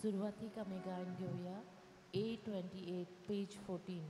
सुरवातीक आमी गायन घेवया A28 page 14.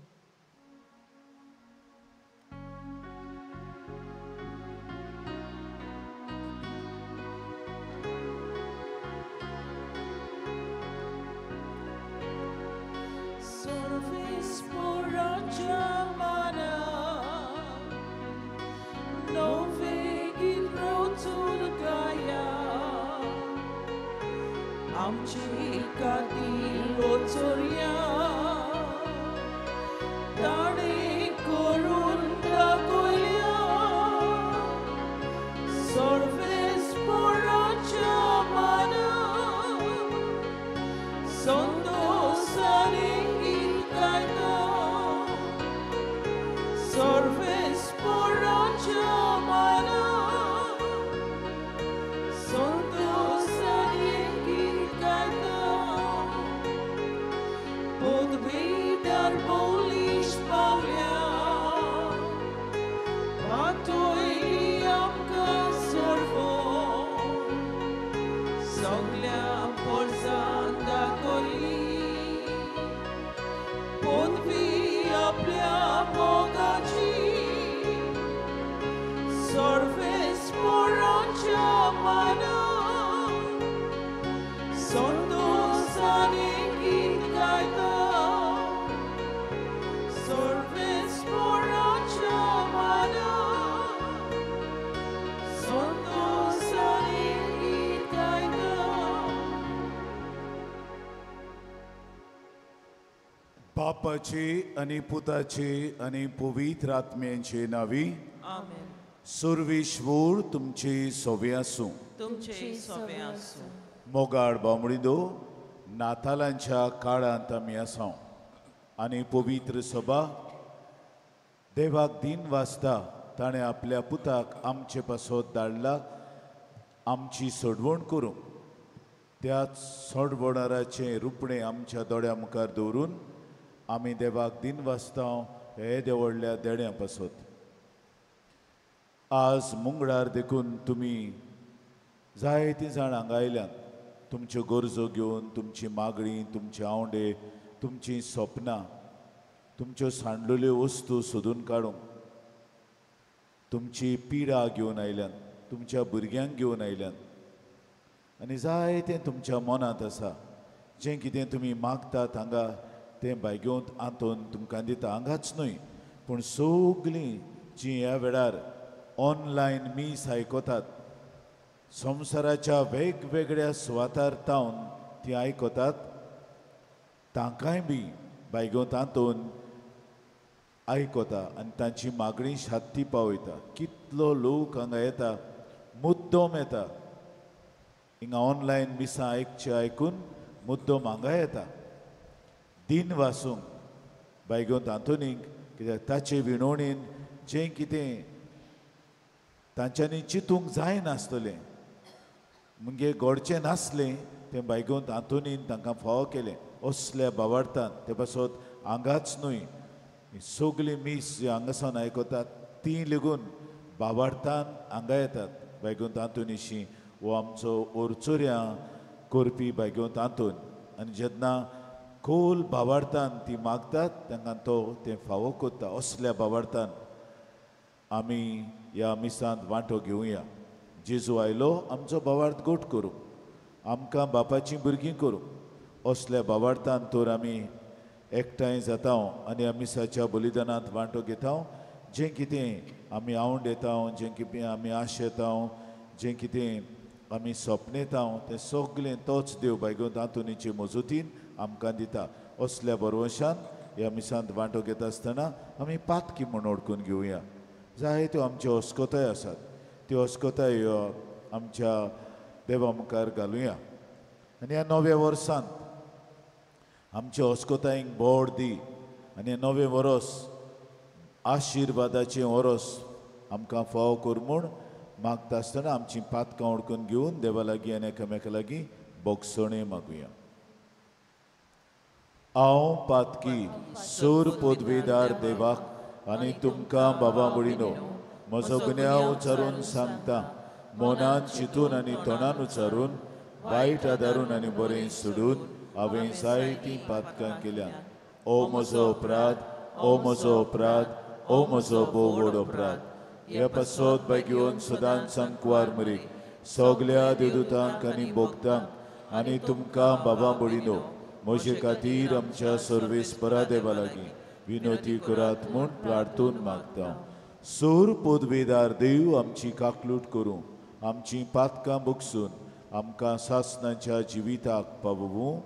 बापाचे आनी पुताचे आनी पवित्र आत्म्यांचे नावी आमेन. सर्वेश्वर तुमचे सोवे आसूं. तुमचे सोवे आसूं. मोगाळ बामणिदो, नातालांच्या काळांत आमी आसा आनी पवित्र सभा देवाक दिन वाजता ताणें आपल्या पुताक आमचे पासत धाडला आमची सोडवण करूंक. त्या सोडवणाराचें रुपणें आमच्या दोळ्या मुखार दवरून आमी देवाक दिन वाजता हे देवडल्या देण्या पासत. आज मुंगळार देखून तुमी जायतीं जाणां हांगा आयल्यात तुमच्यो गरजो घेवन, तुमची मागणी, तुमचे आंवडे, तुमचीं सपनां, तुमच्यो सांडलेल्यो वस्तू सोदून काडूंक, तुमची पिडा घेवन आयल्यात, तुमच्या भुरग्यांक घेवन आयल्यात आनी जायतें तुमच्या मनांत आसा जें कितें तुमी मागतात हांगा तें बायगेवंत आंतोन तुमकां दिता. हांगाच न्हय पूण सगळीं जीं ह्या वेळार ऑनलायन मीस आयकतात संवसाराच्या वेगवेगळ्या सुवातार तावन ती आयकतात तांकांय बी बायगेवंत आंतोन आयकता आनी तांची मागणी शात्ती पावयता. कितलो लोक हांगा येता, मुद्दम येता हिंगा ऑनलायन मिसां आयकचें आयकून मुद्दम हांगा येता दिन वासूंक बायगेवंत आंतोनीक, कित्याक ताचे विणवणीन जें कितें तांच्यांनी चिंतूंक जायनासतलें म्हणजे घडचें नासलें तें बायगेवंत आंतोनीन तांकां फावो केलें. असल्या बावार्थान ते पासत हांगाच न्हय सगळीं मीस जी हांगासान आयकतात तीं लेगून बावार्थान हांगा येतात बायगेवंत आंतोनीशी हो आमचो ओरचोऱ्यां करपी बायगेवंत आंतोन. आनी जेन्ना खोल बावार्थान ती मागतात तांकां तो तें फावो करता. असल्या बावार्थान आमी ह्या मिसांत वांटो घेवया. जेजू आयलो आमचो बावार्थ गोट करूंक, आमकां बापाचीं भुरगीं करूंक. असल्या बावार्थान तर आमी एकठांय जाता आनी ह्या मिसाच्या बलिदानांत वांटो घेता. जें कितें आमी आवड येता, जें कितें आमी आश येता, जें कितें आमी सपनेता तें सगळें तोच देव बायगेवंत आंतोनीचे मजतीन आमकां दिता. असल्या बरवशान ह्या मिसांत वांटो घेता आसतना आमी पातकी म्हूण ओडकून घेवया. जायत्यो आमच्यो अस्कताय आसात त्यो अस्कताय ह्यो आमच्या देवा मुखार घालुया आनी ह्या नव्या वर्सांत आमच्या अस्कतायेक बोड दी आनी नवें वरस आशिर्वादाचें वरस आमकां फावो कर म्हूण मागता आसतना आमचीं पातकां ओडकून घेवन देवा लागीं आनी एकामेका लागीं बोगसणें मागुया. हांव पातकी सूर पदवीदार देवाक आनी तुमकां बाबा भयणीनो म्हजो गुन्यांव उच्चारून सांगता. मनान चिंतून आनी तोंडान उच्चारून, वायट आदारून आनी बरें सोडून हांवें जायतीं पातकां केल्यात. ओ म्हजो अपराध, ओ म्हजो अपराध, ओ म्हजो भोव व्हड अपराध. ह्या पासत बायगेवन सदांच सांकवार मरीक सगल्या देवदूतांक आनी भोक्तांक आनी तुमकां बाबा बडिनो म्हजे खातीर आमच्या सर्वेस्परा देवा लागीं विनोती करात म्हूण प्रार्थून मागता. सूर पदवेदार देव आमची काकलूट करूं, आमची पातकां बगसून आमकां सासणाच्या जिविताक पावोवूं.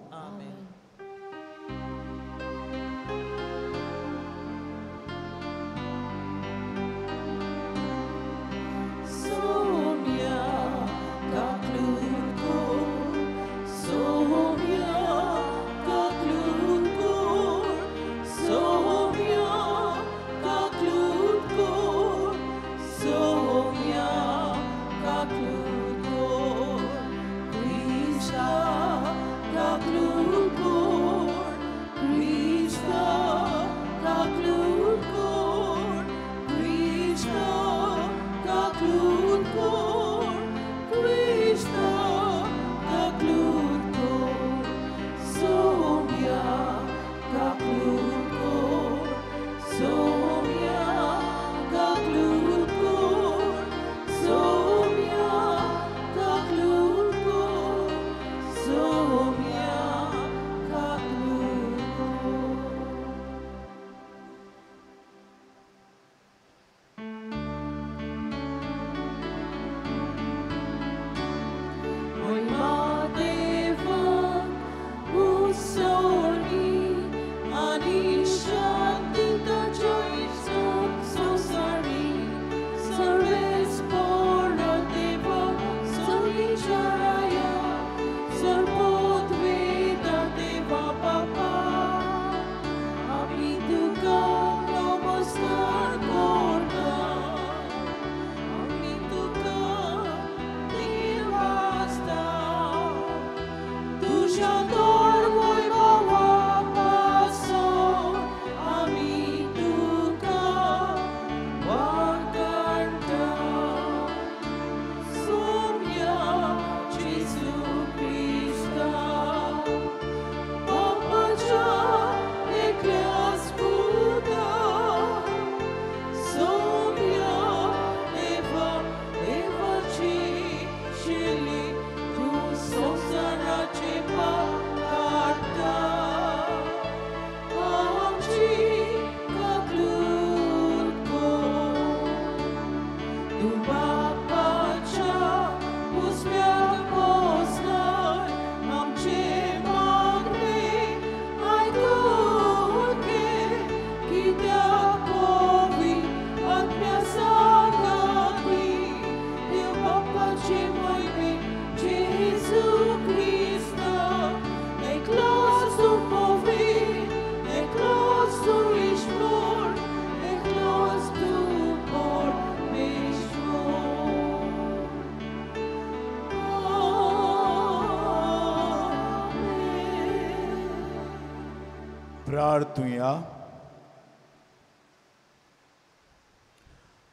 प्रार्थुया.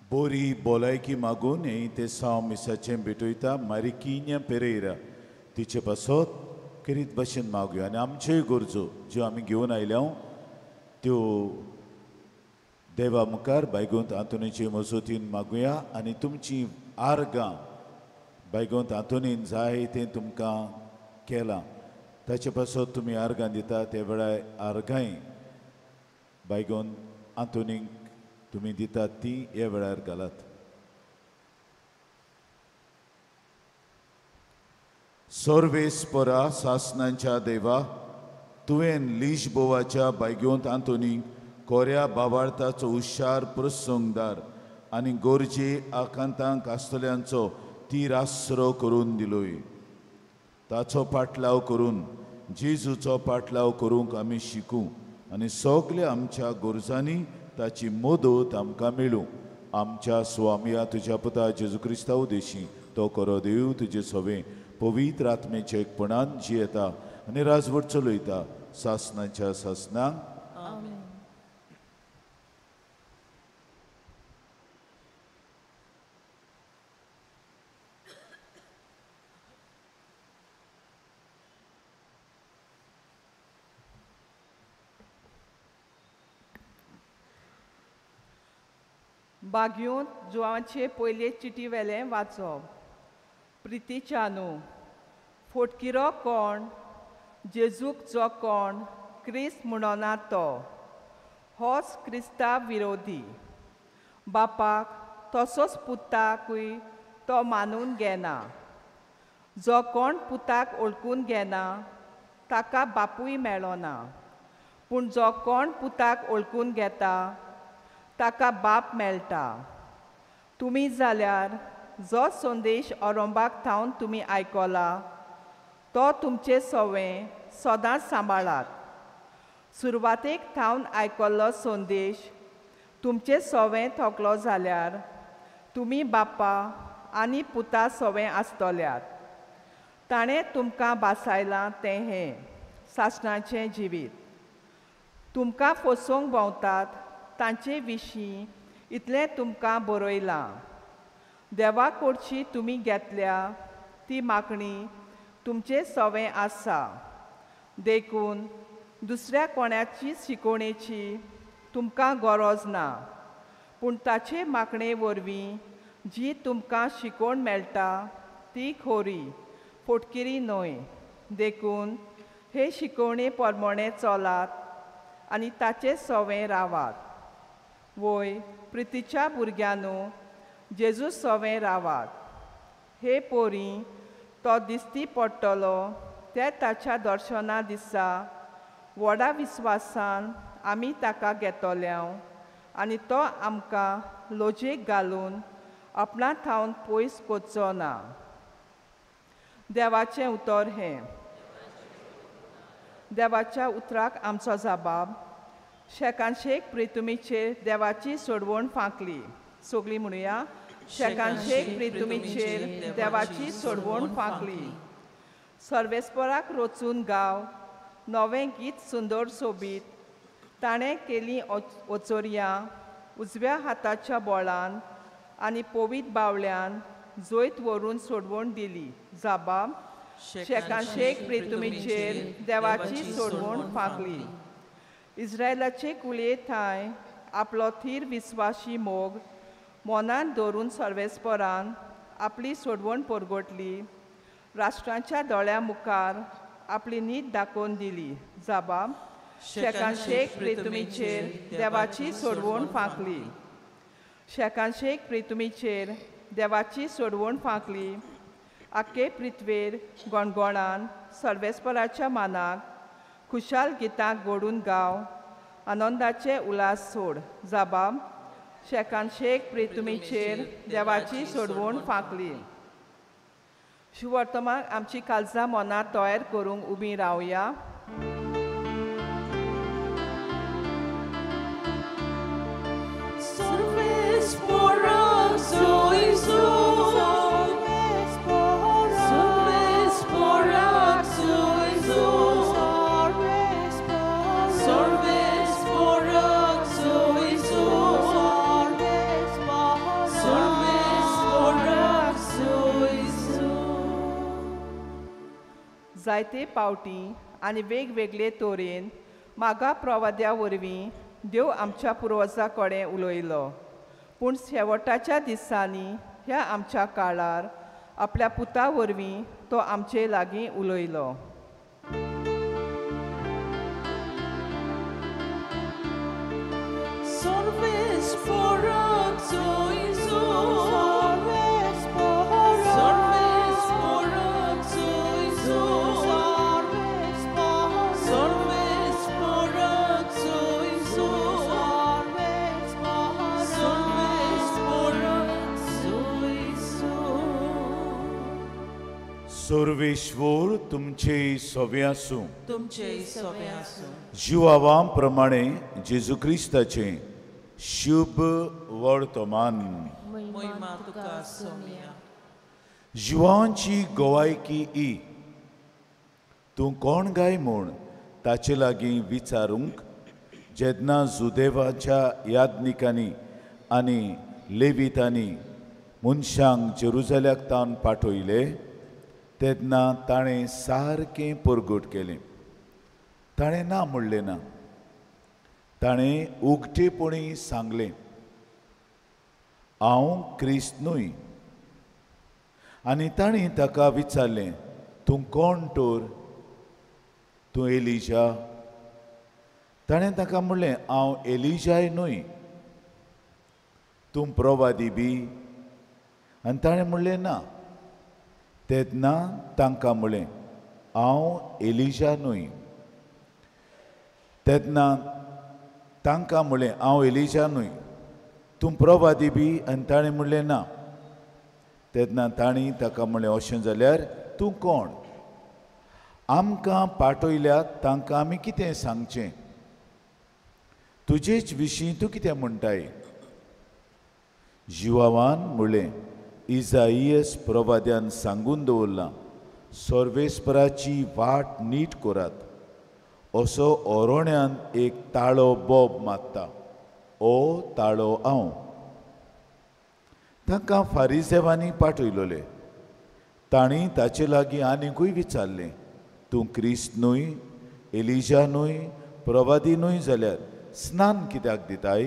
बोरी भलायकी मागून हें ते साव मिसाचें भेटयता मारिकिन्या पेरेरा तिचे पासत खेरीत भाशेन मागुया आनी आमच्योय गरजो ज्यो आमी घेवन आयल्या त्यो देवा मुखार बायगोंत आंतोनीचे मजतीन मागुया आनी तुमची आर्गां बायगोंत आंतोनीन जाय तें तुमकां केलां ताचे पासत तुमी आर्गां दिता त्या वेळार आर्गांय बायगोन आंतोनीक तुमी दितात ती ह्या वेळार घालात. सर्वेस्परा सासणांच्या देवा, तुवें लिशबोवाच्या बायगोंत आंतोनीक कोऱ्या बाबार्थाचो हुशार प्रसंगदार आनी गरजे आकांतांक आसतल्यांचो तीर आसरो करून दिलोय. ताचो पाटलाव करून जेजूचो पाटलाव करूंक आमी शिकूं आनी सगल्या आमच्या गरजांनी ताची मदत आमकां मेळूं. आमच्या स्वामया तुज्या पुता जेजू क्रिस्ता उदेशी तो करो देव तुजे सवे पवित्र आत्मेच्या एकपणान जियेता आनी राजवट चलयता सासणाच्या सासणांक. आमेन. बागयोंत जुवांचे पयले चिटी वेलें वाचप. प्रितीच्यानू, फोटकिरो कोण, जेजूक जो कोण क्रिस्त म्हणना तो होच क्रिस्ता विरोधी. बापाक तसोच पुताकूय तो मानून घेना. जो कोण पुताक वळखून घेना ताका बापूय मेळना, पूण जो कोण पुताक वळखून घेता ताका बाप मेळटा. तुमी जाल्यार जो संदेश अरंभाक थावन तुमी आयकला तो तुमचे सवें सदांच सांबाळात. सुरवातेक थावन आयकल्लो संदेश तुमचे सवें थकलो जाल्यार तुमी बापा आनी पुता सवें आसतल्यात. ताणें तुमकां भासायलां तें हें सासणाचें जिवीत. तुमकां फसोवंक भोंवतात तांचे विशीं इतलें तुमकां बरयलां. देवा कडची तुमी घेतल्या ती मागणी तुमचे सवें आसा, देखून दुसऱ्या कोणाची शिकोवणेची तुमकां गरज ना. पूण ताचे मागणे वरवीं जी तुमकां शिकोवण मेळटा ती खोरी, फोटकिरी न्हय. देखून हे शिकोवणे प्रमाणे चलात आनी ताचे सवें रावात. वय प्रितीच्या भुरग्यांनो, जेजू सवें रावात. हे पोरी तो दिसती पडटलो ते ताच्या दर्शना दिसा व्हडा विस्वासान आमी ताका घेतल्या आनी तो आमकां लजेक घालून आपणा थावन पयस करचो ना. देवाचें उतर हें. देवाच्या उतराक आमचो जबाब. शेकानशेक प्रितुमीचेर देवाची सोडवण फांकली. सगळीं म्हणुया, शेकानशेक प्रितुमीचेर देवाची सोडवण फांकली. सर्वेस्पराक रचून गाव नवें गीत सुंदर सोबीत. ताणें केली ओचोरयां उजव्या हाताच्या बोळान आनी पवीत बावल्यान जैत व्हरून सोडवण दिली. जबाब, शेकानशेक प्रितुमीचेर देवाची सोडवण फांकली. इस्रायलाचे कुळये थांय आपलो थीर विस्वाशी मोग मनांत दवरून सर्वेस्परान आपली सोडवण परगटली. राष्ट्रांच्या दोळ्या मुखार आपली नीत दाखोवन दिली. जबाब, शेकानशेक प्रितुमीचेर देवाची सोडवण फांकली. शेकानशेक प्रितुमीचेर देवाची सोडवण फांकली. आख्खे पृथ्वेर गणगणान सर्वेस्पराच्या मानाक खुशाल गितां गोडून गाव, आनंदाचे उल्हास सोड. जबाब, शेकानशेक प्रितुमीचेर देवाची सोडवण फांकली. शुवर्तमाक आमची काळजां मनां तयार करूंक उबी रावया. जायते पावटी आनी वेगवेगळे तरेन मागा प्रवाद्या वरवीं देव आमच्या पुर्वजां कडेन उलयलो, पूण शेवटाच्या दिसांनी ह्या आमच्या काळार आपल्या पुता वरवीं तो आमचे लागीं उलयलो. सर्वेश्वर तुमचे सवे आसूं. तुमचे सवे आसूं. जिवावां प्रमाणे जेजू क्रिस्ताचें शुभ वर्तमान. महिमा तुका सोम्या. जिवांची गवायकी ई तूं कोण गाय म्हूण ताचे लागीं विचारूंक जेन्ना जुदेवाच्या याज्ञिकांनी आनी लेवितांनी मनशांक जेरुजाल्याक तावन पाठयले तेन्ना ताणें सारकें परगट केलें. ताणें ना म्हणलें ना, ताणें उक्तेपणी सांगलें, हांव क्रिस्त न्हय. आनी तांणी ताका विचारलें, तूं कोण तर? तूं एलिजा? ताणें ताका म्हणलें, हांव एलिजाय न्हय. तूं प्रवादी बी? आनी ताणें म्हणलें, ना. तेन्ना तांकां म्हणलें, हांव एलिजा न्हय. तेन्ना तांकां म्हणलें, हांव एलिजा न्हय. तूं प्रवादी बी? आनी ताणें म्हणलें, ना. तेन्ना तांणी ताका म्हणलें, अशें जाल्यार तूं कोण? आमकां पाठयल्यात तांकां आमी कितें सांगचें? तुजेच विशीं तूं कितें म्हणटाय? जिवावान म्हणलें, इजाइयस प्रवाद्यान सांगून दवरलां, सर्वेस्पराची वाट नीट करात, असो ओरोण्यान एक ताळो बोब मारता, ओ ताळो हांव. तांकां फारिजेवांनी पाठयलोले. तांणी ताचे लागीं आनीकूय विचारलें, तूं क्रिस्त न्हय, एलिजा न्हय, प्रवादी न्हय जाल्यार स्नान कित्याक दिताय?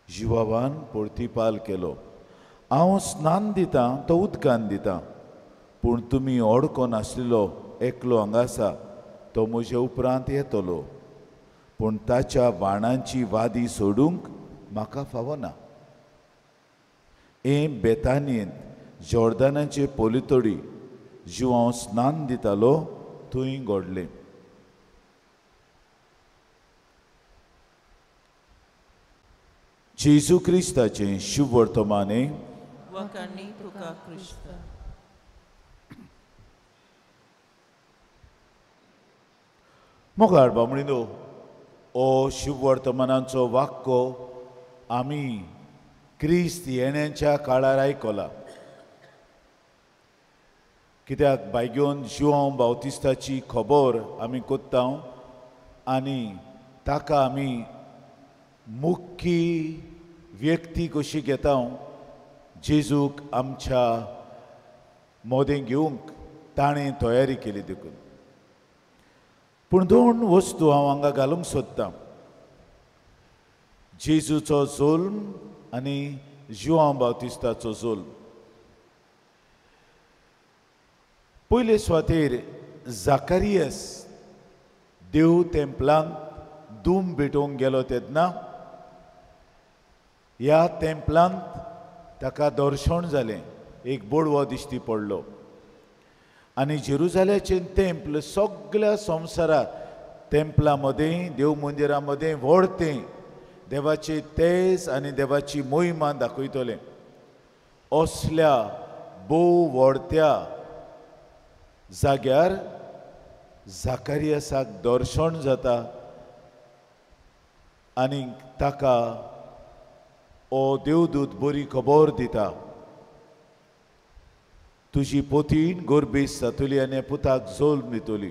जिवावान प्रतिपाल केलो, हांव स्नान दितां तो उदकान दितां, पूण तुमी ओडको नासलेलो एकलो हांगा आसा, तो म्हजे उपरांत येतलो, पूण ताच्या बाणांची वादी सोडूंक म्हाका फावना. हें बेतानियेंत जॉर्दानाचे पोलितोडी जिवांव स्नान दितालो थंय घडलें. जेजू क्रिस्ताचें शुभवर्तमाने. वखाणी तुका क्रिस्त. मोगाळ बामणिनो, ओ शुभवर्तमानाचो वाक्को आमी क्रिस्त येण्याच्या काळार आयकला. कित्याक बायगेवन जुआंव बावतिस्ताची खबर आमी कोत्ता आनी ताका आमी मुख्य व्यक्ती कशी घेता, जेजूक आमच्या मोदें घेवंक ताणें तयारी केली देखून. पूण दोन वस्तू हांव हांगा घालूंक सोदतां, जेजूचो जोल्म आनी जुआंव बावतिस्ताचो जोल्म. पयले सुवातेर जाकारियस देव तेंपलांत दूम भेटोवंक गेलो तेन्ना ह्या तेंपलांत ताका दर्शन जालें, एक बोडवो दिश्टी पडलो आनी जेरुजाल्याचें तेंपल सगळ्या संवसारात तेंपला मदें देव मंदिरा मदें व्हड तें देवाचे तेज आनी देवाची मोहिमा दाखयतलें. असल्या भोव व्हडत्या जाग्यार जाकारियसाक दर्शन जाता आनी ताका ओ देवदूत बरी खबर दिता, तुजी पोतीन गोरबेस जातली आनी पुताक जोल्म दितली.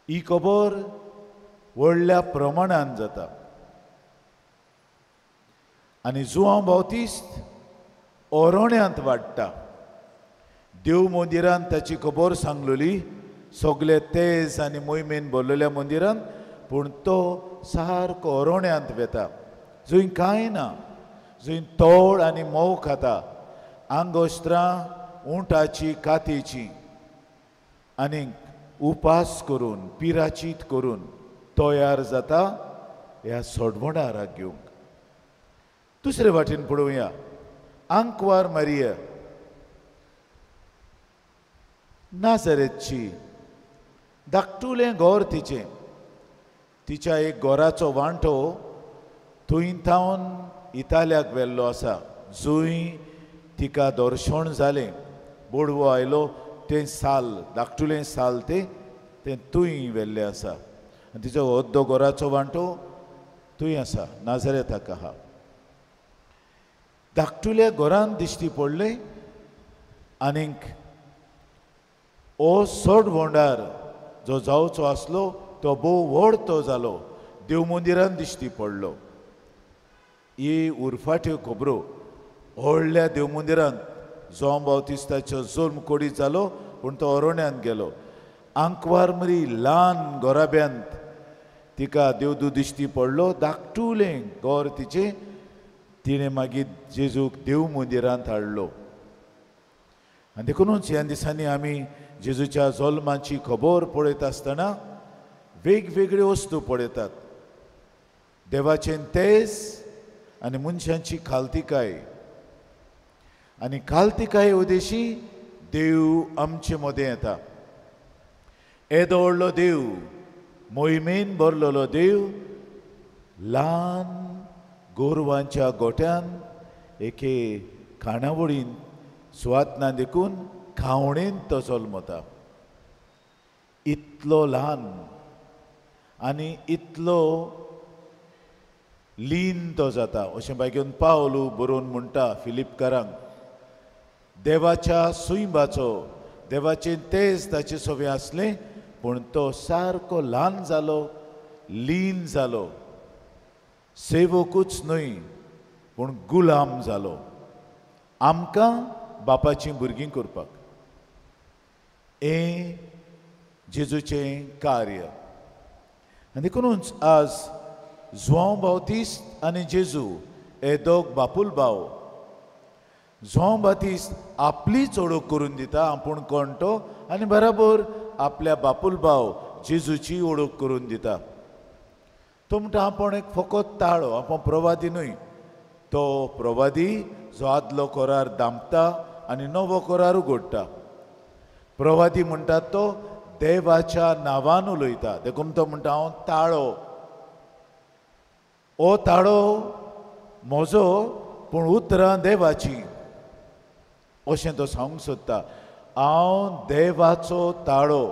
ही खबर व्हडल्या प्रमाणान जाता आनी जुआंव बावतिस्त ओरोण्यांत वाडटा. देव मंदिरान ताची खबर सांगलोली, सगळे तेज आनी मोहिमेन भरलेल्या मंदिरान, पूण तो सारको ओरोण्यांत वेता, जंय कांय ना, जंय तोळ आनी मोव खाता, आंगोस्त्रां उंटाची कातीची, आनी उपास करून पिराचीत करून तयार जाता ह्या सोडवणाराक घेवंक. दुसरे वाटेन पळोवया, आंकवार मारिया नाजरेतची, धाकटुलें घर तिचें, तिच्या एक घराचो वांटो थंय थावन इतालियाक व्हेल्लो आसा, जंय तिका दर्शन जालें, बोडवो आयलो, तें साल धाकटुलें साल तें तें थंय व्हेल्लें आसा आनी तिचो अद्दो घराचो वांटो थंय आसा नाजरेताक आहा. धाकटुल्या घरान दिश्टी पडलें आनीक ओ सोड भोंडार जो जावचो आसलो तो भोव व्हड तो जालो, देव मंदिरान दिश्टी पडलो. ही उरफाट्यो खबरो व्हडल्या देव मंदिरांत जोम बावतिस्ताचो जोल्म कोडीत जालो, पूण तो ओरोण्यांत गेलो. आंकवार मरी ल्हान घराब्यांत तिका देवदूत दिश्टी पडलो, धाकटुलें घर तिचें, तिणें मागीर जेजूक देव मंदिरांत हाडलो. आनी देखूनच ह्या दिसांनी आमी जेजूच्या जल्माची खबर पळयता आसतना वेगवेगळ्यो वस्तू पळयतात. देवाचें तेज आनी मनशांची खालतिकाय, आनी खालतिकाय उदेशी देव आमचे मदें येता. येदो व्हडलो देव, मोहिमेन भरलेलो देव ल्हान गोरवांच्या गोट्यान एके खाणावळीन सुवात ना देखून खावणेन तो जल्मता. इतलो ल्हान आनी इतलो लीन तो जाता अशें बायगेवन पावलू बरोवन म्हणटा फिलिपकारांक. देवाच्या सुंयबाचो, देवाचें तेज ताचे सवें आसलें, पूण तो सारको ल्हान जालो, लीन जालो. सेवकूच न्हय पूण गुलाम जालो आमकां बापाचीं भुरगीं करपाक. हें जेजूचें कार्य. आनी देखूनच आज जुआंव बावतीस्त आनी जेजू हे दोग बापूल भाव. जुआंव बातीस्त आपलीच ओळख करून दिता, आपूण कोण तो, आनी बराबर आपल्या बापूल भाव जेजूची ओळख करून दिता. तो म्हणटा आपूण एक फकत ताळो, आपूण प्रवादी न्हय. तो प्रवादी जो आदलो कोरार दामता आनी नवो कोरार उगडटा. प्रवादी म्हणटात तो देवाच्या नांवान उलयता, देखून तो म्हणटा हांव ताळो. ओ ताळो म्हजो पूण उतरां देवाचीं, अशें तो सांगूंक सोदता. हांव देवाचो ताळो,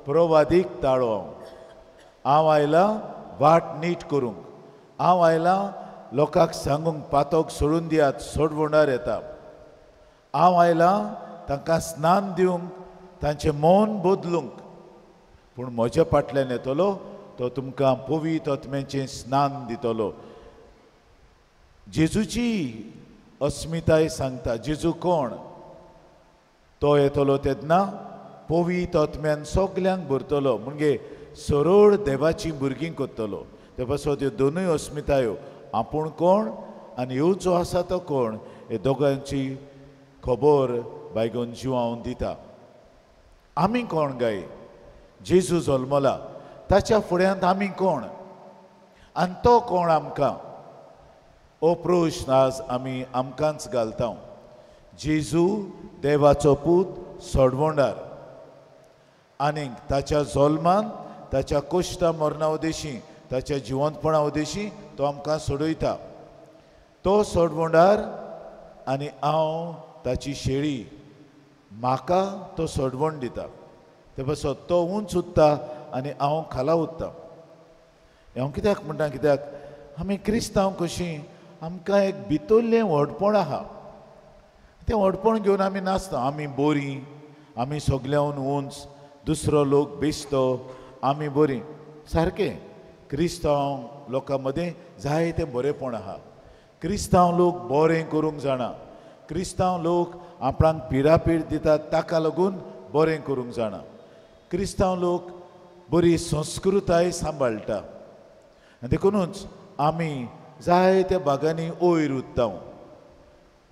प्रवादीक ताळो. हांव आयलां वाट नीट करूंक, हांव आयलां लोकांक सांगूंक पातोक सोडून दियात, सोडवणार येता. हांव आयलां तांकां स्नान दिवंक, तांचें मन बदलूंक, पूण म्हज्या फाटल्यान येतलो तो तुमकां पवित्र आत्म्याचें स्नान दितलो. जेजूची अस्मिताय सांगता. जेजू कोण? तो येतलो तेन्ना पवित्र आत्म्यान सगल्यांक भरतलो, म्हणजे सरळ देवाचीं भुरगीं करतलो. ते पासत ह्यो दोनूय अस्मितायो, आपूण कोण आनी येवचो आसा तो कोण, हे दोगांची खबर बायगोन जिवावन दिता. आमी कोण गाय? जेजू जल्मला, ताच्या फुड्यांत आमी कोण आनी तो कोण आमकां? हो प्रश्न आज आमी आमकांच घालता. जेजू देवाचो पूत, सोडवणार, आनीक ताच्या जल्मान, ताच्या कोश्टा मरणा उदेशी, ताच्या जिवंतपणा उदेशी तो आमकां सोडयता. तो सोडवणार आनी हांव ताची शेळी, म्हाका तो सोडवण दिता. ते पासत तो उंच उत्ता आनी हांव खाला उत्ता. हांव कित्याक म्हणटा, कित्याक आमी क्रिस्तांव कशीं आमकां एक भितरलें व्हडपण आहा, तें व्हडपण घेवन आमी नाचता. आमी बोरीं, आमी सगल्याहून उंच, दुसरो लोक बेसतो, आमी बरीं. सारकें क्रिस्तांव लोकां मदें जायतें बरेंपण आहा. क्रिस्तांव लोक बरें करूंक जाणा, क्रिस्तांव लोक आपणाक पिरापीर दितात ताका लागून बरें करूंक जाणा, क्रिस्तांव लोक बरी संस्कृताय सांबाळटा. आनी देखूनच आमी जायत्या भागांनी वयर उत्ता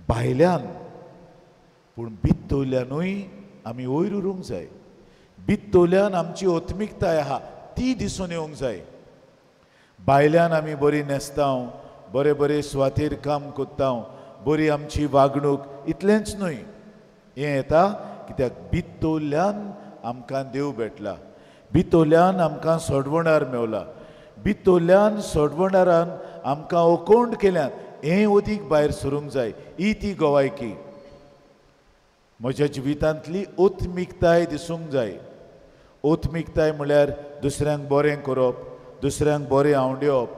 भायल्यान, पूण भितरल्यानूय आमी वयर उरूंक जाय. भितरल्यान आमची आत्मिकताय आहा ती दिसून येवंक जाय. भायल्यान आमी बरी न्हेसता, बरे बरे सुवातेर काम करता, बरी आमची वागणूक, इतलेंच न्हय हें येता कित्याक भितरल्यान आमकां देव भेटला, भितरल्यान आमकां सोडवणार मेवला, भितरल्यान सोडवणारान आमकां ओकोंड केल्यान हें अदीक भायर सरूंक जाय. ही ती गोवायकी म्हज्या जिवितांतली आत्मिकताय दिसूंक जाय. आत्मिकताय म्हळ्यार दुसऱ्यांक बरें करप, दुसऱ्यांक बरें आंवडेवप,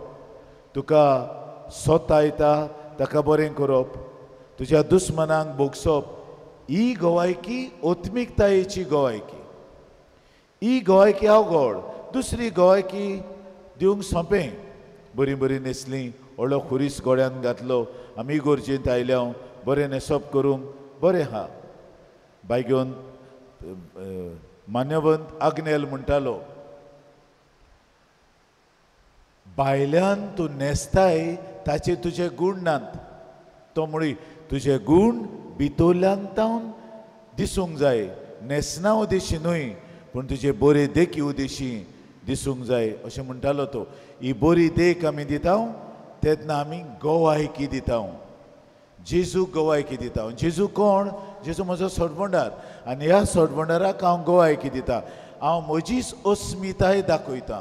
तुका सोतायता ताका बरें करप, तुज्या दुस्मनांक भोगसप, ही गोवायकी आत्मिकतायेची गोवायकी. ही गोवायकी अवघड, दुसरी गोवायकी दिवंक सोंपें. बरीं बरीं न्हेसलीं, व्हडलो खुरीस गोड्यान घातलो, आमी इगोर्जेंत आयल्या बरें न्हेसप करूंक बरें आहा. बाय घेवन मान्यवंत आग्नेल म्हणटालो, भायल्यान तूं न्हेसताय ताचे तुजे गूण नात, तो म्हळी तुजे गूण भितरल्यान तावन दिसूंक जाय, न्हेसना उदेशी न्हय पूण तुजे बरे देखी उदेशी दिसूंक जाय अशें म्हणटालो तो. ही बरी देख आमी दिता तेन्ना आमी गवायकी दिता, जेजू गवायकी दिता. जेजू कोण? जेजू म्हजो सोडवणदार आनी ह्या सोडवणदाराक हांव गवायकी दिता. हांव म्हजीच अस्मिताय दाखयता.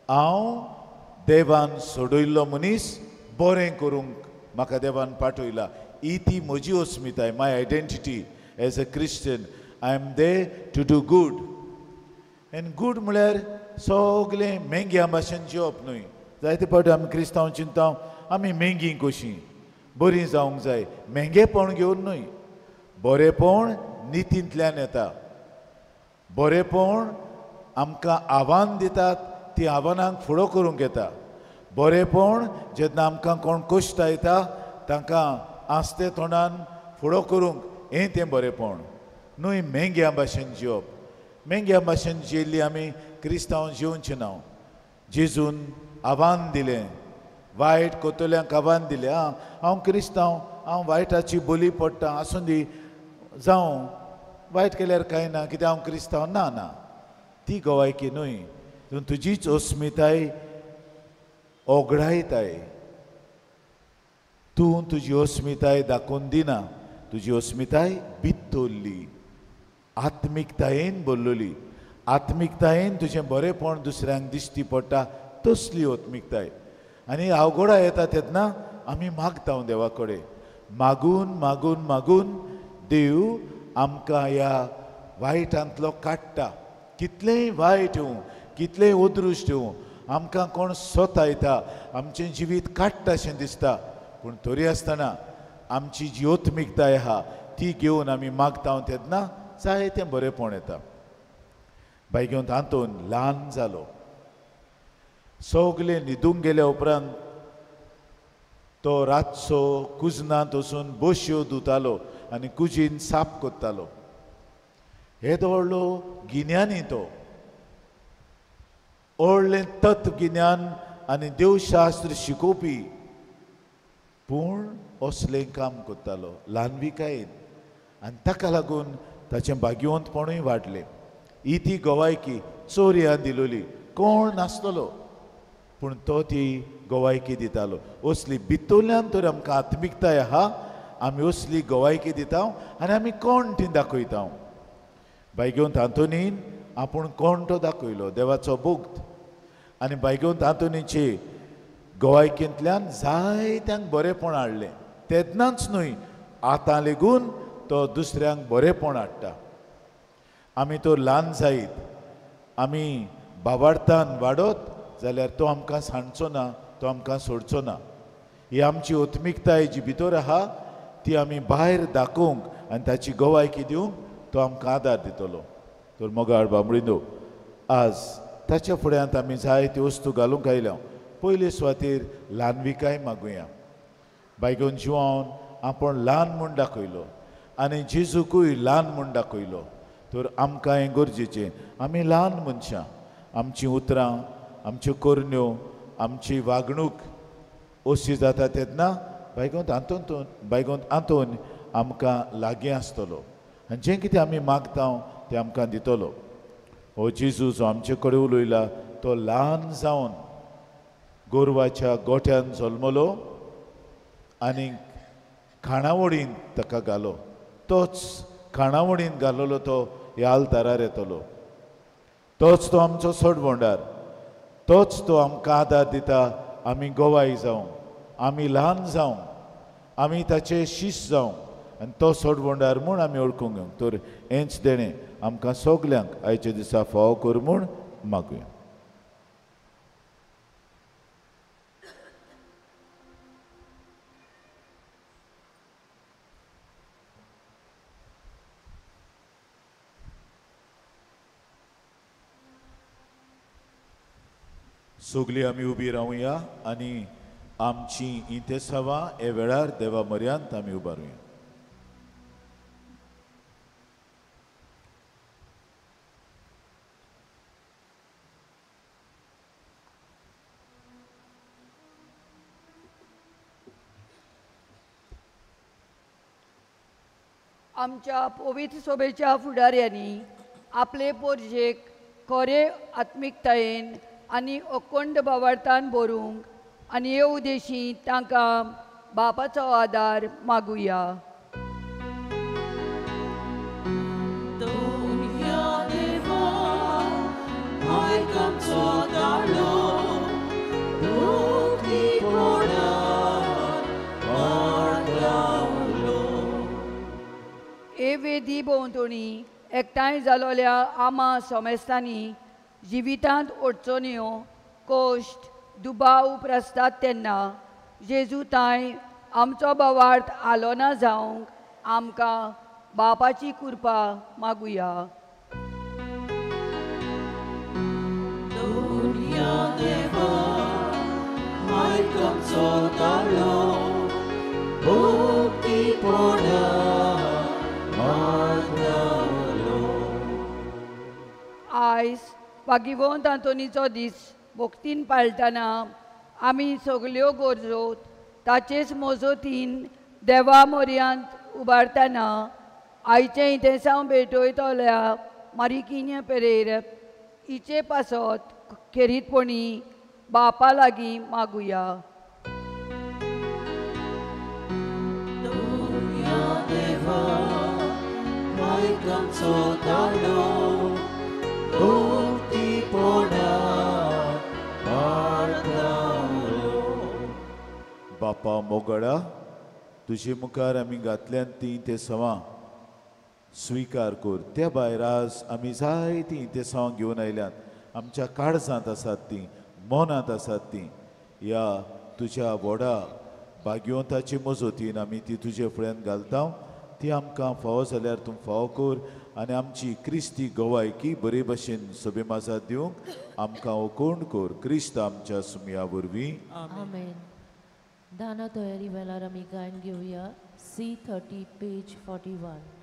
हांव देवान सोडयल्लो मनीस, बरें करूंक म्हाका देवान पाठयला. ही ती म्हजी अस्मिताय, my identity as a Christian. I am there to do good. And good म्हळ्यार सगळें मेंग्या भाशेन जिवप न्हय. जायते फावटी आमी क्रिस्तांव चिंता आमी मेंगी कशीं बरीं जावंक जाय, मेंगेपण घेवन न्हय. बरेपण नितींतल्यान येता. बरेपण आमकां आव्हान दितात ती आव्हानांक फुडो करूंक येता. बरेपण जेन्ना आमकां कोण कश्ट येता तांकां आस्ते तोंडान फुडो करूंक, हें तें बरेपण न्हय. मेंग्या भाशेन जिवप, मेंग्या भाशेन जियेल्ली आमी क्रिस्तांव जिवचें ना. जेजून आव्हान दिलें, वायट कोतोल्यांक आव्हान दिलें. आं, हांव क्रिस्तांव, हांव वायटाची बोली पडटा, आसूं दी, जावं, वायट केल्यार कांय ना, कित्याक हांव क्रिस्तांव. ना ना, ती गवायकी न्हय. तूं तुजीच अस्मिताय ओगडायताय. तूं तुजी अस्मिताय दाखोवन दिना. तुजी अस्मिताय भितरली, आत्मिकतायेन भरलेली. आत्मिकतायेन तुजें बरेपण दुसऱ्यांक दिश्टी पडटा तसली आत्मिकताय. आनी अवघडा येता तेन्ना आमी मागता देवा कडेन, मागून मागून मागून देव आमकां ह्या वायटांतलो काडटा. कितलेंय वायट येवं, कितलेंय अदृश्ट येवं, आमकां कोण सोतायता, आमचें जिवीत काडटा अशें दिसता, पूण तरी आसतना आमची जी आत्मिकताय आहा ती घेवन आमी मागता तेन्ना जाय तें बरेंपण येता. बाय घेवन तातूंत ल्हान जालो. सगळे न्हिदूंक गेल्या उपरांत तो रातचो कुजनांत वचून बश्यो धुतालो आनी कुजीन साफ करतालो. येदो व्हडलो गिन्यानी तो, व्हडलें तत्वगिन्यान आनी देवशास्त्र शिकोवपी, पूण असलें काम करतालो ल्हानविकायेन. आनी ताका लागून ताचें भाग्यवंतपणूय वाडलें. ही ती गवायकी चोरयां दिलोली, कोण नासतलो पूण तो ती गवायकी दितालो. असली भितरल्यान तर आमकां आत्मिकताय आहा, आमी असली गवायकी दिता आनी आमी कोण ती दाखयता. बायगेवंत आंतोनीन आपूण कोण तो दाखयलो, देवाचो भक्त. आनी बायगेवंत आंतोनीचे गवायकेंतल्यान जायत्यांक बरेंपण हाडलें. तेन्नाच न्हय, आतां लेगून तो दुसऱ्यांक बरेंपण हाडटा. आमी तो ल्हान जायत, आमी बाबार्थान वाडत जाल्यार तो आमकां सांडचो ना, तो आमकां सोडचो ना. ही आमची आत्मिकताय जी भितर आहा ती आमी भायर दाखोवंक आनी ताची गवायकी दिवंक तो आमकां आदार दितलो. तर मोगाळ बांबळिंदो, आज ताच्या फुड्यांत आमी जायत्यो वस्तू घालूंक आयल्या. पयले सुवातेर ल्हानविकाय मागुया. बायगोन जिवान आपूण ल्हान म्हूण दाखयलो आनी जेजूकूय ल्हान म्हूण दाखयलो. तर आमकां हें गरजेचें. आमी ल्हान मनशां, आमचीं उतरां, आमच्यो करण्यो, आमची वागणूक अशी जाता तेन्ना बायगोंत आंतोन, बायगोंत आंतोन आमकां लागीं आसतलो आनी जें कितें आमी मागता तें आमकां दितलो. हो जेजू जो आमचे कडेन उलयला तो ल्हान जावन गोरवाच्या गोठ्यान जल्मलो आनी खाणावळीन ताका घालो. तोच खाणावळीन घालोलो तो ह्या आल्तारार येतलो. तोच तो आमचो सोडवणदार, तोच तो आमकां आदार दिता. आमी गवाय जावं, आमी ल्हान जावं, आमी ताचे शीश जावं आनी तो सोडवणदार म्हूण आमी वळखूंक घेवंक. तर हेंच देणें आमकां सगल्यांक आयच्या दिसा फावो कर म्हूण मागुया. सगळीं आमी उबी रावया आनी आमची इंतेसांवां हे वेळार देवा म्हऱ्यांत आमी उबारुया. आमच्या पवित्र सभेच्या फुडाऱ्यांनी आपले पोरजेक खरे आत्मिकतायेन आनी अखंड भावार्थान भरूंक आनी हे उद्देशी तांकां बापाचो आदार मागुया. हे वेदी भोंवतणी एकठांय जालोल्या आमा सोमेस्तांनी जिवितांत अडचण्यो कश्ट दुबाव उप्रासतात तेन्ना जेजू तांय आमचो भावार्थ आलोना जावंक आमकां बापाची कृपा मागुया. आयज भाग्यवंत आंतोनीचो दीस भक्तीन पाळटना आमी सगल्यो गरजो ताचेच मजतीन देवा मोर्यांत उबारतना आयचें इतेसांव भेटयतल्या मारिकिन्य पेरेर हिचे पासत खेरीतपणी बापा लागीं मागुया. बापा मोगडा तुजे मुखार आमी घातल्यान तीं ते सवां स्विकार कर. त्या भायर आज आमी जायतीं ते सवां घेवन आयल्यात, आमच्या काळजांत आसात तीं, मनांत आसात तीं. ह्या तुज्या व्हडा भाग्यवंताचे मजतीन आमी ती तुजे फुड्यान घालता. ती आमकां फावो जाल्यार तूं फावो कर आनी आमची क्रिस्ती गवायकी बरे भशेन सभे माजात दिवंक आमकां ओकोण कर. क्रिस्त आमच्या सुमया वरवीं. आमेन. दाना तयारी वेळार आमी गायन घेवया C30 page 41.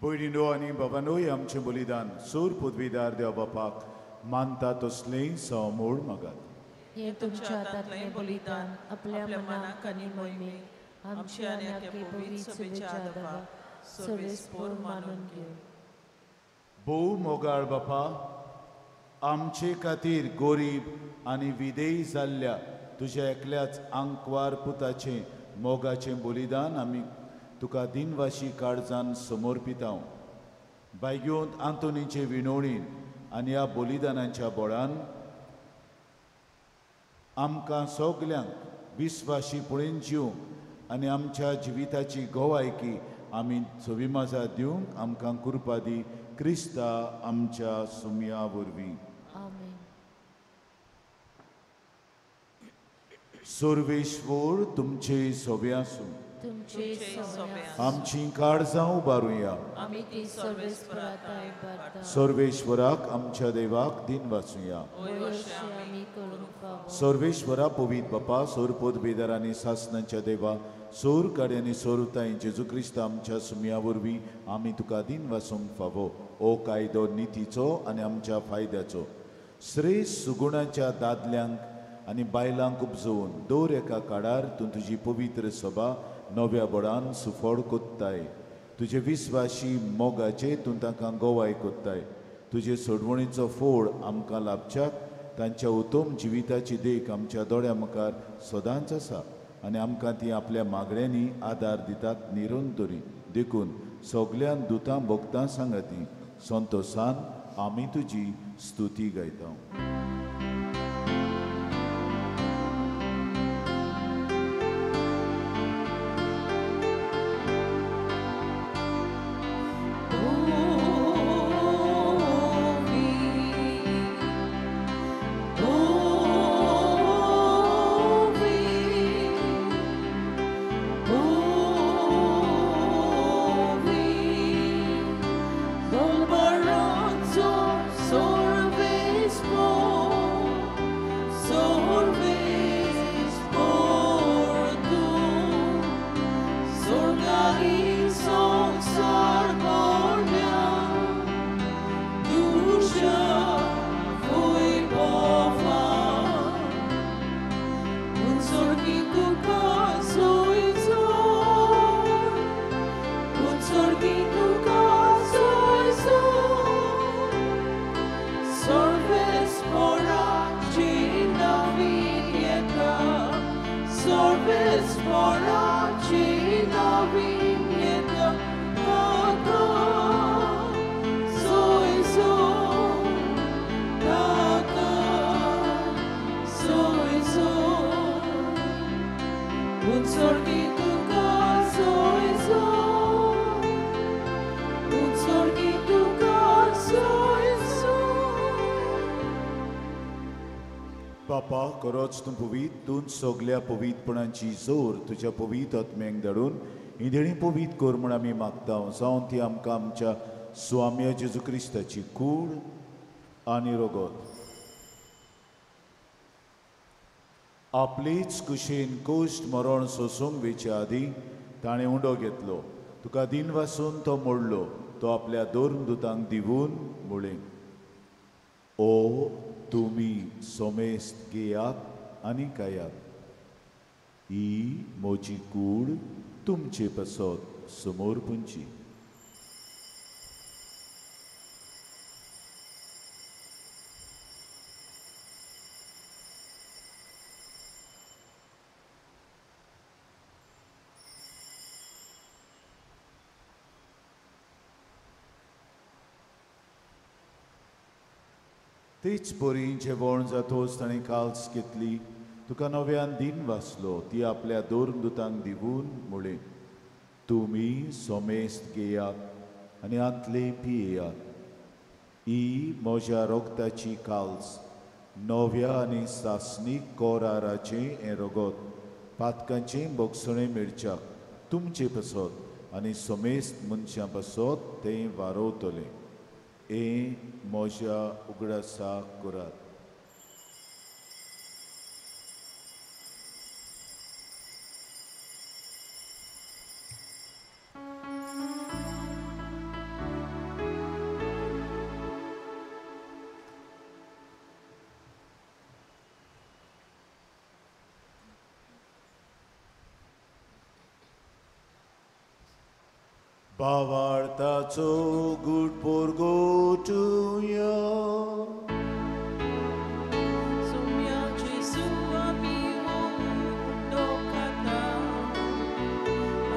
भयणीनो आनी बाबानोय आमचें बलिदान सूर पदवीदार देव बापाक मानता तसलें समोळ मागात. हें तुमच्या हातांतलें बलिदान आपल्या मनाक आनी मोहिमेक आमच्या आनी आख्खे पवित्र सभेच्या आदाराक सर्वेस्पोर मानून घेवं. भोव मोगाळ बापा, आमचे खातीर गोरीब आनी विदेयी जाल्ल्या तुज्या एकल्याच आंकवार पुताचें मोगाचें बलिदान आमी तुका दिनवाशी काळजान समर्पितांव. बायगेवंत आंतोनीचे विनोणीन आनी ह्या बलिदानाच्या बळान आमकां सगल्यांक विस्वाशी पळेन जिवंक आनी आमच्या जिविताची गवायकी आमी सविमाजा दिवंक आमकां कृपा दी क्रिस्ता आमच्या सुमया वरवीं. आमेन. सर्वेश्वर तुमचे सोबे आसूं. तुमचे सोबे. आमची काळजां उबारुया. आमी ती सर्वेस्पराक उबारता. सर्वेश्वराक आमच्या देवाक दिन वाचुया. आमी करूंक फावो. सर्वेश्वरा पवित्र बापा, सोर पदवीदार आनी सासनाच्या देवा, सोर काड्यांनी सोरुताय जेजू क्रिस्त आमच्या सुमया वरवीं आमी तुका दिन वाचूंक फावो. ओ कायदो नितीचो आनी आमच्या फायद्याचो श्रेश्ठ सुगुणाच्या दादल्यांक आनी बायलांक उपजोवन दर एका काळार तूं तुजी पवित्र सभा नव्या बळान सुफळ कोत्ताय. तुजे विस्वाशी मोगाचे तूं तांकां गवाय कोत्ताय. तुजे सोडवणीचो फोड आमकां लाभच्याक तांच्या उत्तम जिविताची देख आमच्या दोळ्या मुखार सदांच आसा आनी आमकां ती आपल्या मागण्यांनी आदार दितात निरंतरी. देखून सगल्यान दुतां भोगतां सांगाती संतोसान आमी तुजी स्तुती गायता. बापा, खरोच तूं पवीत, तूं सगल्या पवीतपणाची जोर तुज्या पवीत आत्म्यांक धाडून ही देणी पवीत कर म्हूण आमी मागता. जावन ती आमकां आमच्या स्वाम्या जेजू क्रिस्ताची कूड आनी रगत आपलेच कुशीन कोश्ट मरण सोसूंक वेचे आदीं ताणें उंडो घेतलो. तुका दिन वासून तो मोडलो. तो आपल्या दोन दुतांक दिवून म्हळें, ओ तुमी सोमेस्त घेयात आनी खायात. ही म्हजी कूड तुमचे पासत समोर पुंची. तेच परी जेवण जातोच ताणें काल्स घेतली. तुका नव्यान दिन वाचलो. ती आपल्या दोन दुतांक दिवून म्हळें, तुमी सोमेस्त घेयात आनी आंतलें पियेयात. ही म्हज्या रोगताची काल्स, नव्या आनी सासणीक कोराराचें हें रगत पातकांचें भोगसणें मेळच्याक तुमचे पासत आनी सोमेस्त मनशां पासत तें वारोवतलें. हें म्हज्या उगडासाक करात. भावार्थाचो गूट पोरगोटुया. सोम्या जेजू आमी उंडो खाता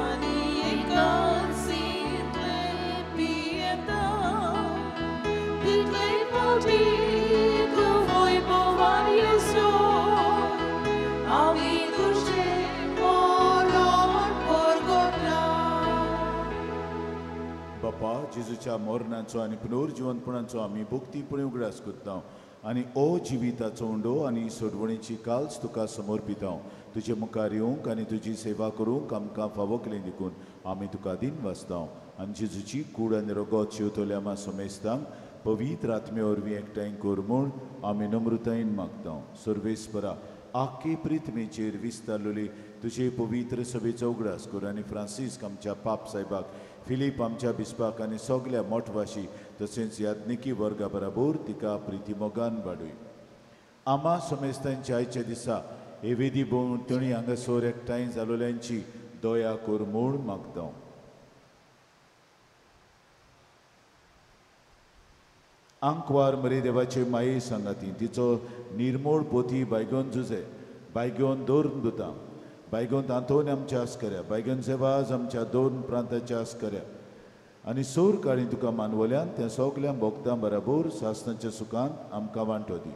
आनी एकांसींतले पियेता तितले फावटी तूं वैभवान येसो आमी तुजें मरण परगटा. बापा, जेजूच्या मरणाचो आनी पुनर्जिवंतपणाचो आमी भक्तीपणी उगडास करता आनी ओ जिविताचो उंडो आनी सोडवणीची काल्स तुका समर्पिता. तुजे मुखार येवंक आनी तुजी सेवा करूंक आमकां फावो केली देखून आमी तुका दिन वाचता. आनी जेजूची कूड आनी रगत शिंवतल्या आमा समेस्तांक पवित्र आत्मे वरवीं एकठांय कर म्हूण आमी नम्रतायेन मागता. सर्वेस्परा, आख्खे पृथ्वीचेर विस्तारलेली तुजे पवित्र सभेचो उगडास कर आनी फ्रांसीस्क आमच्या पाप साहेबाक, फिलीप आमच्या बिस्पाक आनी सगल्या मोठवाशी तशेंच याज्ञिकी वर्गा बराबर तिका प्रितीमोगान वाडय. आमा समेस्तांच्या आयच्या दिसा हे वेदी भोंवतणी हांगासर एकठांय जालोल्यांची दया कर म्हूण मागता. आंकवार मरे देवाचे माये सांगाती तिचो निर्मोळ पोती बायगोन जुजे, बायगोन दोन दुतां, बायगोन आंतोन आमच्या आस्कऱ्या, बायगोन सेवाज आमच्या दोन प्रांताच्या आस्कऱ्या आनी सोर काळी तुका मानवल्यान त्या सगल्या भोगतां बराबर सासनाच्या सुखान आमकां वांटो दी.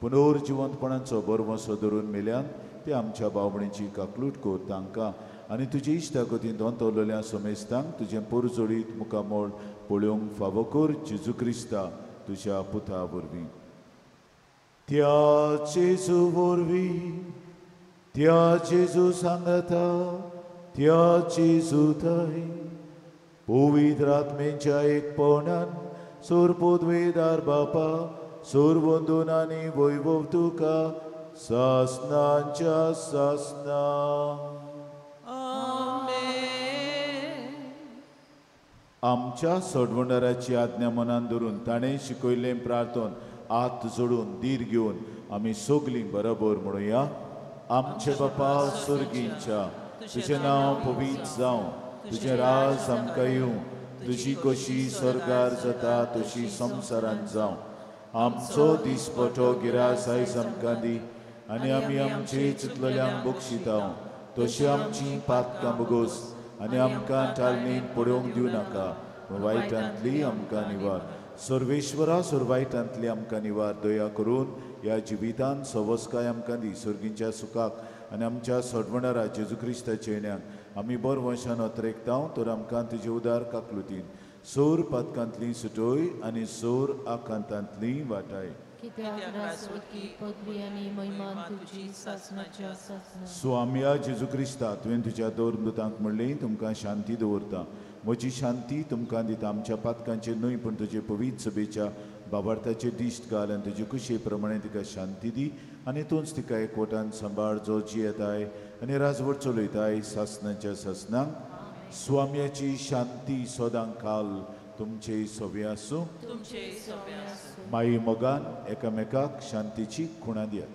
पुनर्जिवंतपणाचो बरवसो धरून मेल्यान ते आमच्या भावणीची काकलूट कर तांकां आनी तुजी इश्टागतीन दोंतवलेल्या समेस्तांक तुजें पोरजोडीत मुखामोळ पळोवंक फावो कर जेजू क्रिस्ता तुज्या पुता वरवीं. त्या जेजू वरवीं, त्या जेजू सांगता, त्या जेजू थंय पवित्र आत्मेच्या एकपणान सोरपोदवेदार बापा सोरवंदून आनी वैभव तुका सासनाच्या सासना. आमच्या सोडवणाराची आज्ञा मनान धरून ताणें शिकयल्लें प्रार्थन हात जोडून धीर घेवन आमी सगलीं बरोबर म्हणुया. आमचे बापा स्वर्गींच्या, तुजें नांव पवित्र जावं, तुजें राज आमकां येवं, तुजी कशी स्वर्गार जाता तशी संवसारांत जावं. आमचो दिसपटो गिरास आयज आमकां दी आनी आमी आमचे चिंतलेल्यांक बक्षिता तशी आमची पातकां बगोस आनी आमकां टाळणीन पडोवंक दिवं नाका, वायटांतली आमकां निवार. सर्वेश्वरा, सर्वायटांतली आमकां निवार. दया करून ह्या जिवितांत सवस्काय आमकां दी. सर्गींच्या सुखाक आनी आमच्या सोडवणारा जेजू क्रिस्ताच्या येण्याक आमी बर वंशान अत्रेकता तर आमकां तुजे उदार काकलुतीन सोर पातकांतली सुटोय आनी सोर आकांतांतली वाटाय. स्वाम्या जेजू क्रिस्ता, तुवें तुज्या दोन दुतांक म्हणलें तुमकां शांती दवरता, म्हजी शांती तुमकां दिता. आमच्या पातकांचेर न्हय पूण तुजे पवित्र सभेच्या बाबार्थाचेर दिश्ट घाल आनी तुजे कुशे प्रमाणे तिका शांती दी आनी तूंच तिका एकवटान सांबाळ जो जियेताय आनी राजवट चलयताय सासनाच्या सासनांक. स्वाम्याची शांती सदां काल तुमचे सोबे आसूं. माई मोगान एकामेकाक शांतीची खुणा दियात.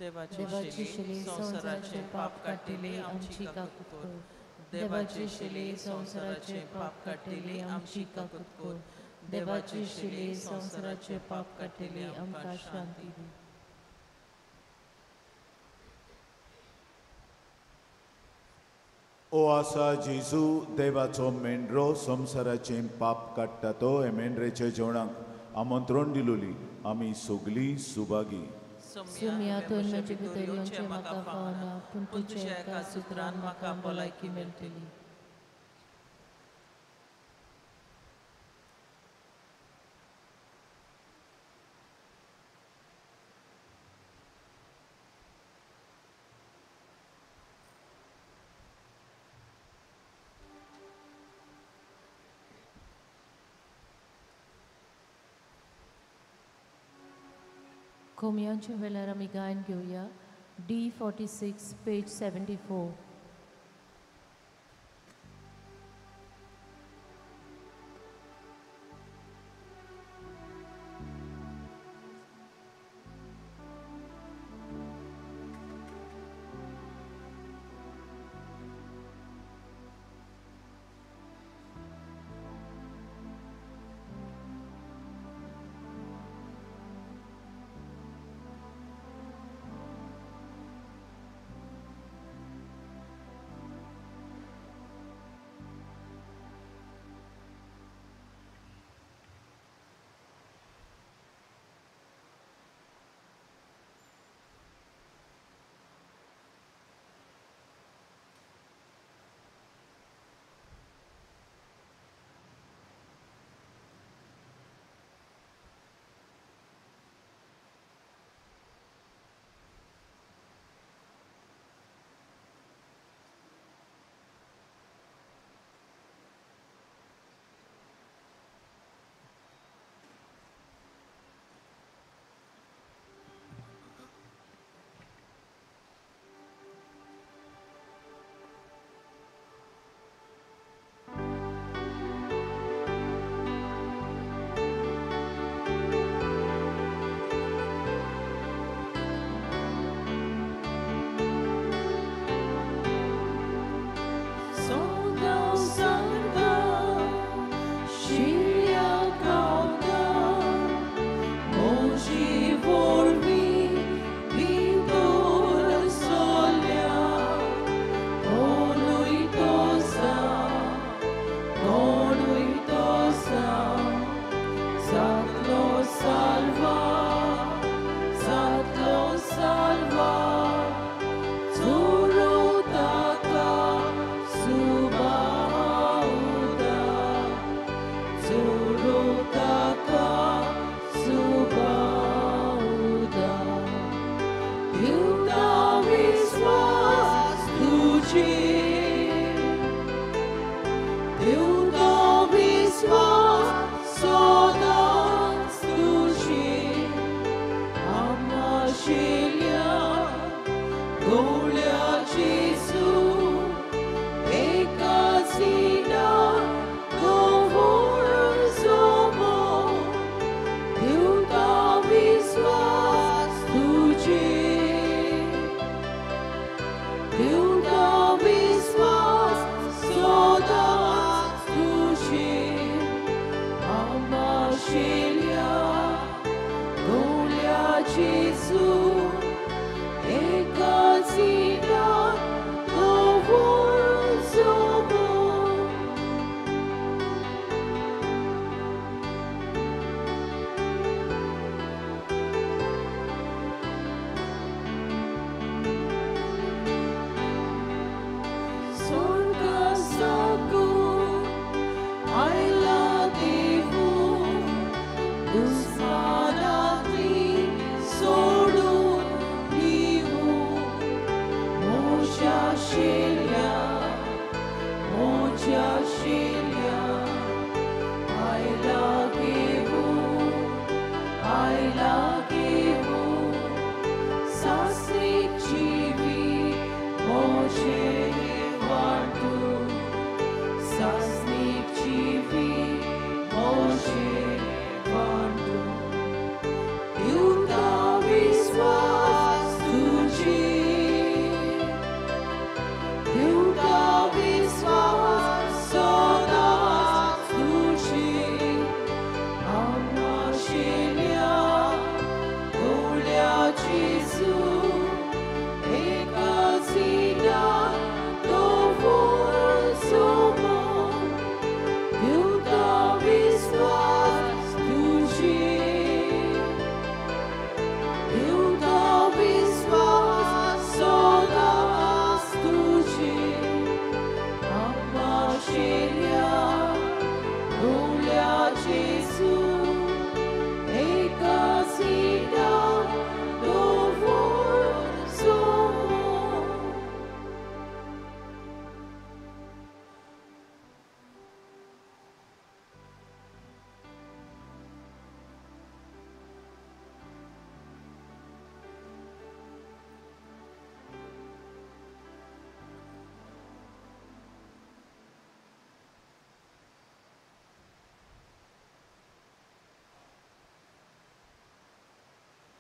देवाची शिले संवसाराचे पाप काडटले आमची काकूत कर. देवाची शिले संवसाराचे पाप काडटले आमची काकूत कर. देवाची शिले संवसाराचे पाप काडटले आमकां शांती दी. ओ आसा जेजू देवाचो मेंढरो संवसाराचें पाप काडटा तो हे मेंढरेच्या जेवणाक आमंत्रण दिलोली आमी सगलीं सुभागी. सुम्या तूं म्हजे भितर येवचें म्हाका फावना, पूण तुज्या एका सुत्रान म्हाका भलायकी मेळटली. कोमयांच्या वेळार आमी गायन घेवया. D46 page 74.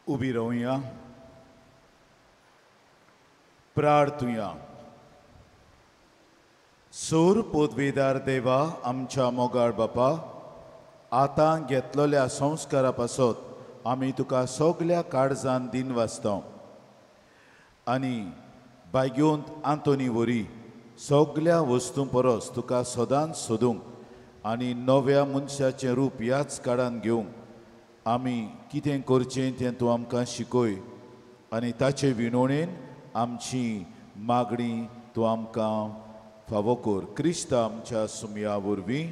उबी रावया, प्रार्थुया। सोर पोदवेदार देवा आमच्या मोगाळ बापा, आतां घेतलेल्या संस्कारा पासत आमी तुका सगल्या काळजान दिन वाचता आनी बायगेवंत आंतोनी वरी सगल्या वस्तूं परस तुका सदांच सोदूंक आनी नव्या मनशाचें रूप ह्याच काळान घेवंक आमी कितें करचें तें तूं आमकां शिकय आनी ताचे विनवणेन आमची मागणी तूं आमकां फावो कर। क्रिस्त आमच्या सुमया वरवीं।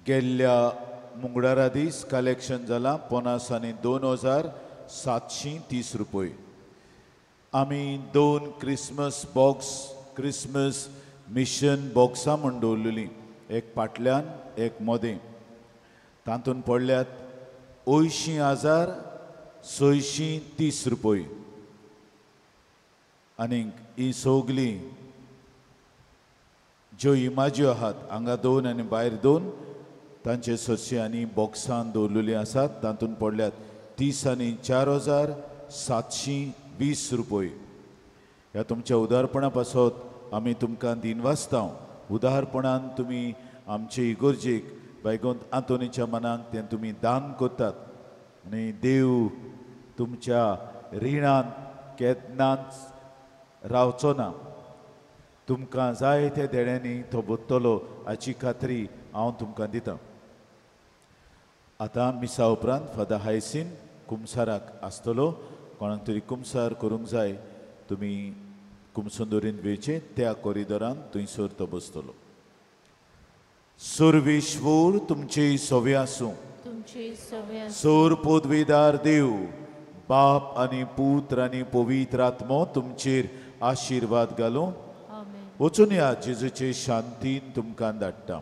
गेल्ल्या मुंगडारा दीस कलेक्शन जालां 50,02,730 रुपये। आमी 2 क्रिसमस बॉक्स क्रिसमस मिशन बॉक्सां म्हूण दवरलेलीं, एक पाटल्यान एक मोदें। तातूंत पडल्यात 80,630 रुपये। आनीक ही सगळीं ज्यो इमाज्यो आहात हांगा 2 आनी भायर 2 तांचे सदचे आनी बॉक्सान दवरलेलीं आसात। तातूंत पडल्यात 34,720 रुपये। ह्या तुमच्या उदारपणा पासत आमी तुमकां दिनवासता. उदारपणान तुमी आमचे इगर्जेक बायगोंत आंतोनीच्या मनाक तें तुमी दान करतात आनी देव तुमच्या रिणान केन्नाच रावचो ना. तुमकां जाय त्या देण्यांनी तो बोत्तलो हाची खात्री हांव तुमकां दितां. आतां मिसा उपरांत फादर हायसीन कुमसाराक आसतलो. कोणाक तरी कुमसार करूंक जाय तुमी कुमसंदोरीन वेचे त्या कॉरिडोरान थंयसर तो बसतलो. सर्वेश्वर तुमचे सवे आसूं. सोर पदवीदार देव बाप आनी पुत्र आनी पवित्र आत्मो तुमचेर आशिर्वाद घालूं. वचून या जेजूचे शांतीन तुमकां धाडटा.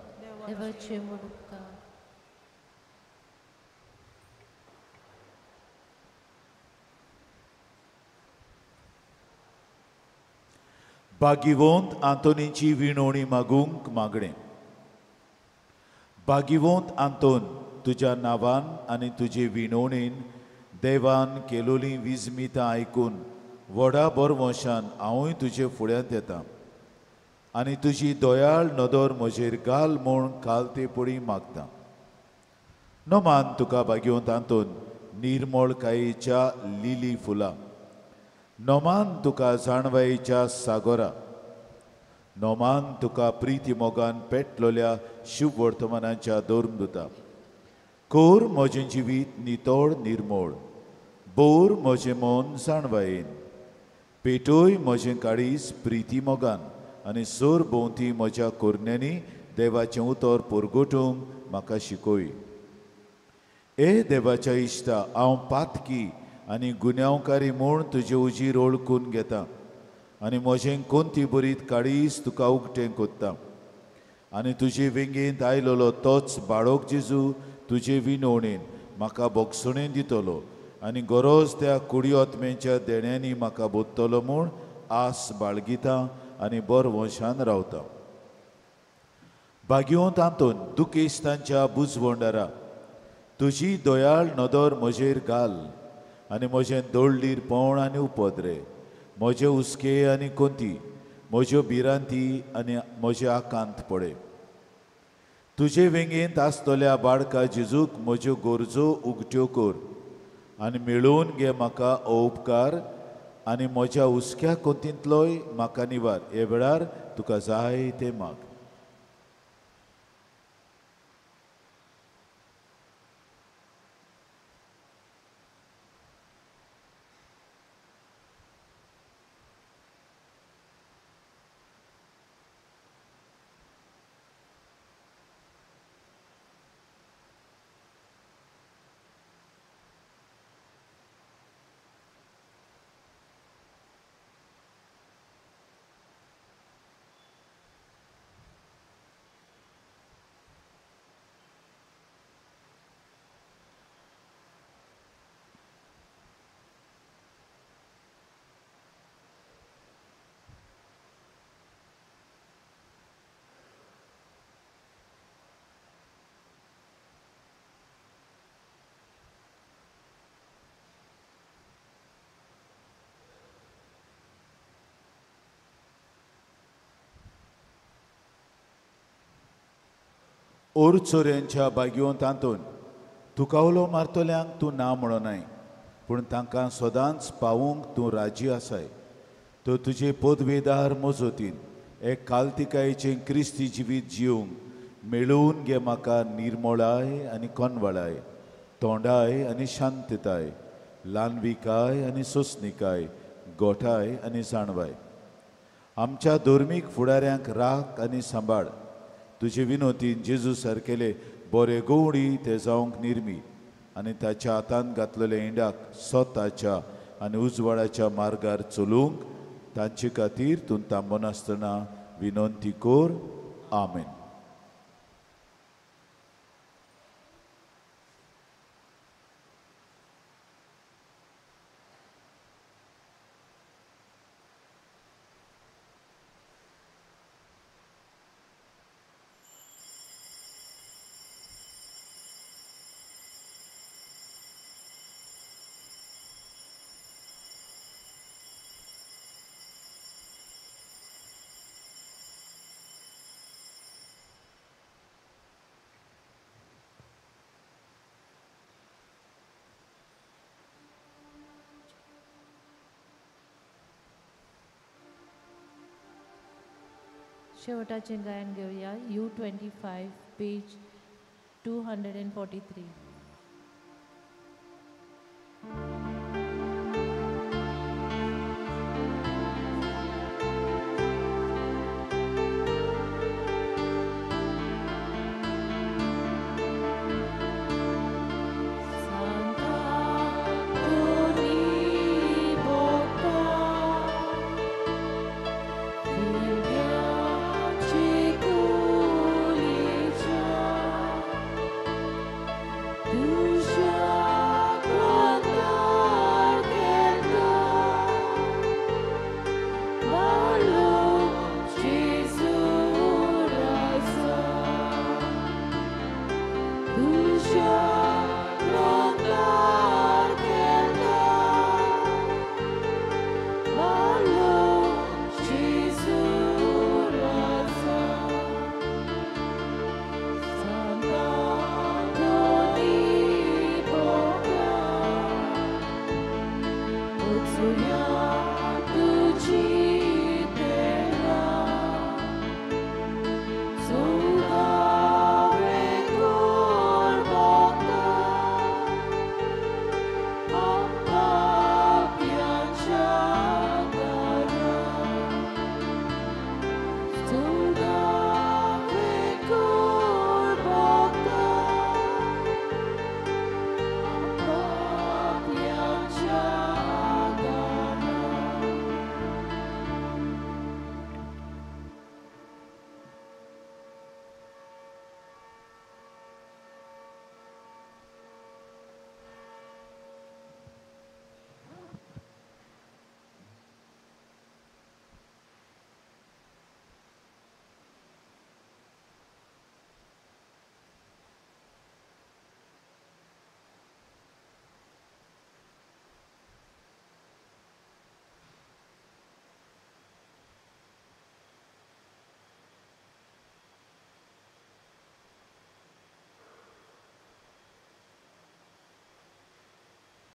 भाग्यवंत आंतोनीची विणवणी मागूंक मागणें. भाग्यवंत आंतोन, तुज्या नांवान आनी तुजे विणवणेन देवान केलोलीं विजमितां आयकून व्हडा बरवंशान हांवूय तुजे फुड्यांत येता आनी तुजी दयाळ नदर म्हजेर घाल म्हूण कालते पडी मागता. नमान तुका भाग्यवंत आंतोन निर्मळकायेच्या लिली फुलां, नमान तुका जाणवायेच्या सागोरा, नमान तुका प्रिती मोगान पेटलोल्या शुभवर्तमानाच्या धर्मदुता. कोर म्हजें जिवीत नितळ निर्मळ, बोर म्हजें मन जाणवायेन, पेटोय म्हजें काळीज प्रिती मोगान आनी सोर भोंवती म्हज्या कोरण्यांनी देवाचें उतर परगटूंक म्हाका शिकय. ए देवाच्या इश्टा, हांव पातकी आनी गुन्यांवकारी म्हूण तुजे उजीर ओळखून घेता आनी म्हजें कोंती बरीत काळीज तुका उगटें कोत्ता आनी तुजे वेंगेंत आयलोलो तोच बाळोक जेजू तुजे विनवणेन म्हाका बोगसणेन दितलो आनी गरज त्या कुडयोत्म्यांच्या देण्यांनी म्हाका बोत्तलो म्हूण आस बाळगिता आनी बर वंशान रावता. भाग्यवंत आंतोन, दुखेस्तांच्या बुजवंडारा, तुजी दयाळ नदर म्हजेर घाल आनी म्हजें दोळडीर पवण आनी उपद्रे, म्हजे हुस्के आनी कोंती, म्हज्यो भिरांती आनी म्हजे आकांत पळय. तुजे वेंगेंत आसतल्या बाळका जेजूक म्हज्यो गरजो उगट्यो कर आनी मेळोवन घे म्हाका उपकार आनी म्हज्या हुस्क्या कोंतींतलोय म्हाका निवार. हे वेळार तुका जाय तें माग. ओर चोरयांच्या भाग्यवंत आंतोन, तुका उलो मारतल्यांक तूं ना म्हणनाय, पूण तांकां सदांच पावूंक तूं राजी आसाय. तर तुजे पदवेदार मजतीन एक कालतिकायेचें क्रिस्ती जिवीत जिवंक मेळोवन घे म्हाका निर्मळाय आनी कोनवळाय, तोंडाय आनी शांतताय, ल्हानविकाय आनी सोंसणिकाय, गोठाय आनी जाणवाय. आमच्या धर्मीक फुडाऱ्यांक राख आनी सांबाळ. तुजे विनोतीन जेजू सारकेले बरे गवडी ते जावंक निर्मी आनी ताच्या हातांत घातलेल्या इंडाक स्वताच्या आनी उजवाडाच्या मार्गार चलूंक तांचे खातीर तूं थांबनासतना विनंती कर. आमेन. शेवटाचें गायन घेवया U 25 page 243.